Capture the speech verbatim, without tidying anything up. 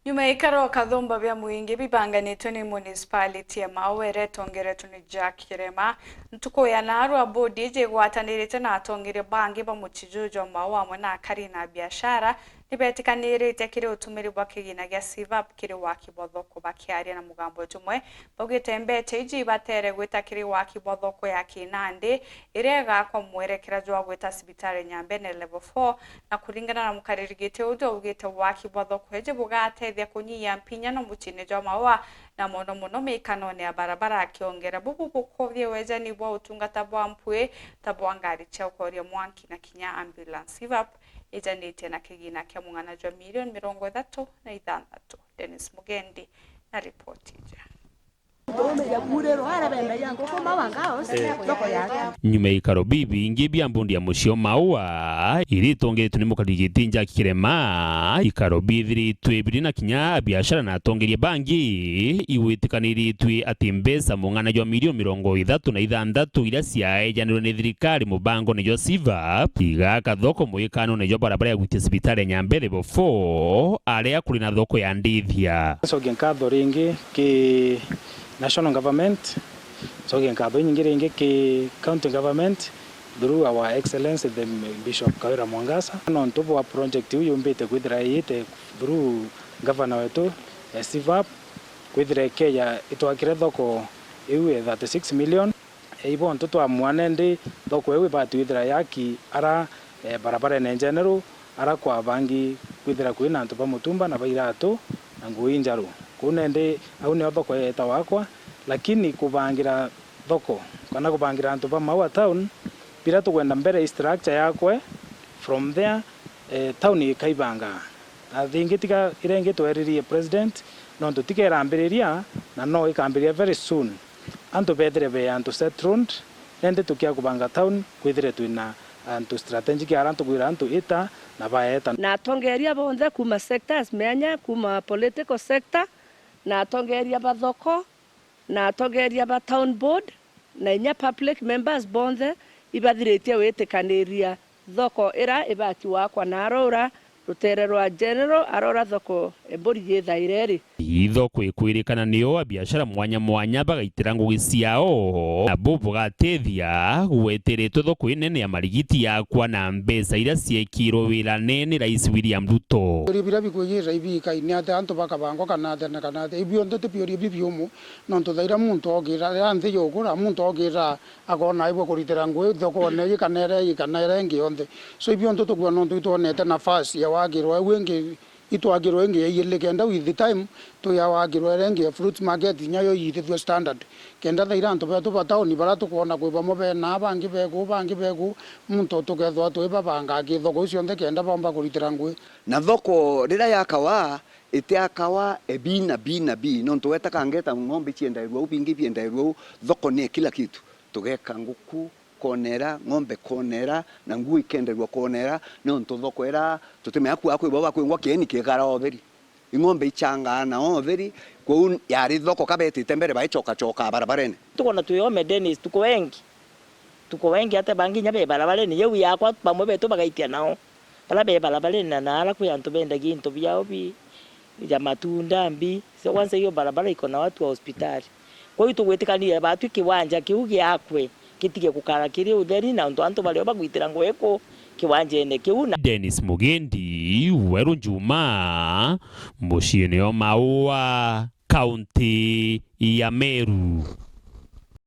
Nyuma ya ikaro kathumba bia mwingi bibanganitwe ni municipality ya Maua iria itongeretwe ni Jack Kirema, ntuku ya naarua bodi iji igwatanirite na atongeria bangi ba mucii juju jwa Maua amwe na akari na biashara nibetikaniritie kiri utumiri bwa kigina gia SIVAP kiri waki bwa thoko. Bakiaria na mugambo jumwe, baugite mbeca iji ibatere gwita kiri waki bwa thoko ya Kinandi iria igakwa mwerekera jwa gwita cibitari Nyambene level four, na kuringana na mukariri giti uju augite waki bwa thoko iji bugatethia kunyihia mpinyano muciini jwa Maua, na mono mono miikanone ya barabara, akiongera bubu bukuthia wejani bwa utungata bwa mpwi ta bwa ngari cia ukoria mwanki na kinya ambulance. SIVAP ijanitie na kigina kia mung'ana jwa milioni mirongo ithatu na ithanthatu. Dennis Mugendi na ripoti iji. Nyuma ya ikaro bibingi bia mbundi ya mucii o Maua, iritongeretwe ni mukariri giti Jack Kirema, ikaro bithiritwe biri na kinya biashara na atongeria bangi, igwitikaniritwe ati mbeca mung'ana jwa milioni mirongo ithatu na ithanthatu iria ciaejanirwe ni thirikari mubangone jwa SIVAP igaka thoko mwikanone jwa barabara ya gwitia cibitari ya Nyambene level four, aria kuri na thoko ya ndithia. Ncokie nkatho ringi ki National Government, ncokie nkatho inyingi ringi ki County Government through our Excellency the Bishop Kawira Mwangaza, nontu bwa project iu yumbite kwithira iyite through governor wetu, eh, SIVAP, kwithira ikeja itwakire thoko iu ya thirty six million. Ibo ntu twamwana, indi thoko iu ibati withira yaki ara, eh, barabarene general, ara kwabangi kwithira kwina antu ba mutumba na ba iratu na nguu injaru. Kuu nendi au nio thoko yeeta wakwa, lakini kubangira thoko kana kubangira antu ba Maua town, biria tukwenda mbere i structure yakwe, from there, eh, town ikaibanga. Na thingi tiga iria ingi tweririe president, nontu tiga irambiriria, na no ikambiriria very soon. Antu bethire be antu settled, nendi tukia kubanga town, kwithire twina antu strategic ara antu kwira antu ita na baeta. Na atongeria bonthe kuma sectors mianya, kuma political sector, na atongeria ba thoko, na atongeria ba town board, na inya public members bonthe ibathiritie witikaniria thoko ira ibati wakwa na arora rutere rwa general, arora thoko e mburi yithaire ri. Ithoko ikwirikana nio abiashara mwanya mwanya bagaitira ngugi ciao, na bu bugatethia gweteretwe thoko inene ya marigiti yakwa na mbeca iria ciekirwe wirane ni Rais William Ruto. Biuria biria bikwijira ibikai ni atia antu bakabangwa kana atia na kana atia, ibionthe ti biuria bibiumu, nontu thaira muntu okira riria nthi yukura, muntu okira akona aibwa kuritira ngui thokone iji kana iria iji kana iria ingi yonthe. So, ibio ntu tukwona nontu itwonete nafasi ya wakirwa iu ingi, itwakirwa ingi ya iiri kenda with time tuya wakirwa iria ingi ya fruit market inya yo iithithua standard. Kenda thaira antu betu ba tauni baria tukwona kwi bamwe bena bangi beku, bangi beku, muntu tukethwa twi babanga ki thoko iu cionthe kenda bomba kuritira ngui. Na thoko riria yakawa, itiakawa e bi na bi na bi, nontu weta kangeta ng'ombe iciendairua u, bingi biendairua u, thoko ni kila kitu. Tugeka nguku konera, ng'ombe konera, na nguo ikenderua konera, nontu thoko ira tutimenya kua kwi bo bakwingwa kieni kigara oberi. Ing'ombe ichangaa na oberi, kwou yari thoko kabetite mbere baichokachokaa barabarene. Tukona twi ome Dennis, tuko wengi. Tuko wengi ate bangi inya be barabarene. Yeu yakwa bamwe betu bagaitia nao. Bara be barabarene na ara kwi antu bendagia into biao bi, ja matunda, mbi. So kwanza hiyo barabara iko na watu wa hospitali. Kwa hiyo tugwitikanire batwi kiwanja kiu giakwe gitige gukara kiri utheri na untu antu bario bagwitira ngugi ku kiwanjene kiu na Dennis Mugendi, Weru Njuma, muciini o Maua, kaunti ya Meru.